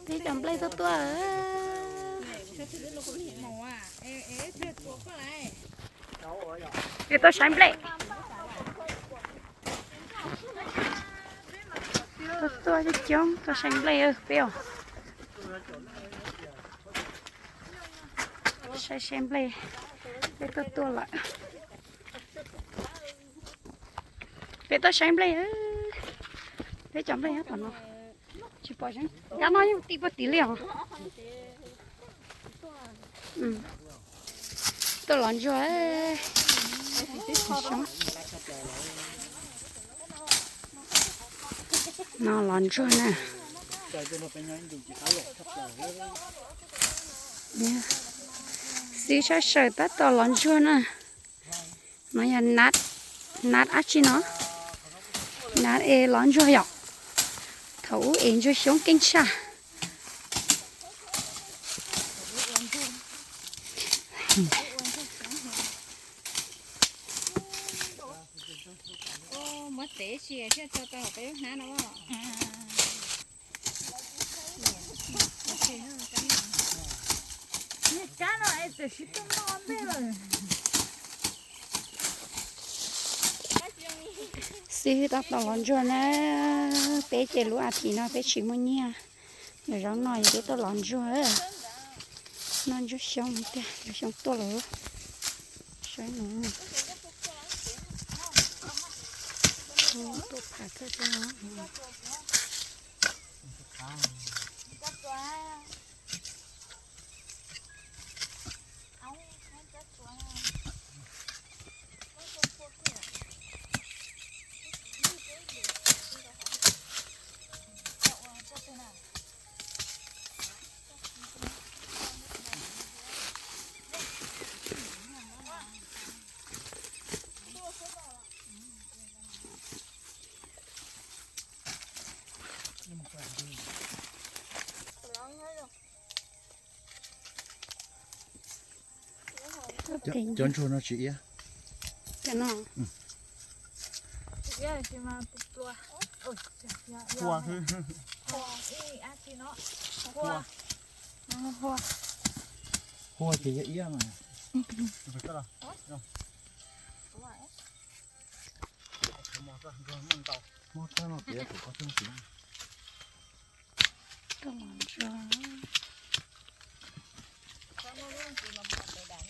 Peb cov nplej tuaj tuaj. Peb tuaj saib nplej. Tuaj tuaj coob coob tuaj saib nplej peb os. Saib saib nplej, peb tuaj tuaj lawm. Peb tuaj saib nplej, peb cov nplej nyob tom no. Tsis pom, yam no yeej ti puag tid li os. Tuaj lov ntsuag. No lov ntsuag na. Xib Tshaj Saws tab tom lov ntsuag na. No yog nab, nab dab tsi no? Nab es lov ntsuag yom. Thaum ub es ntsuag xyoob keej tshaj. Muab tev tsis thiaj tso tau peb lub hnab no. Xib Hwb tab tom lov ntsuag na. Peb ces lub as thiv no peb tsis muaj nyiaj. Yog zaub no yog peb tuaj lov ntsuag. Noj ntsuag xyoob tiag, xyoob tuaj lawm. Saib no. Tuaj phav kawg tuaj. Cov ntsuag no tsis iab. Cov no. Hua ces yog iab mas. Muab rab no piav kom koj thiaj paub.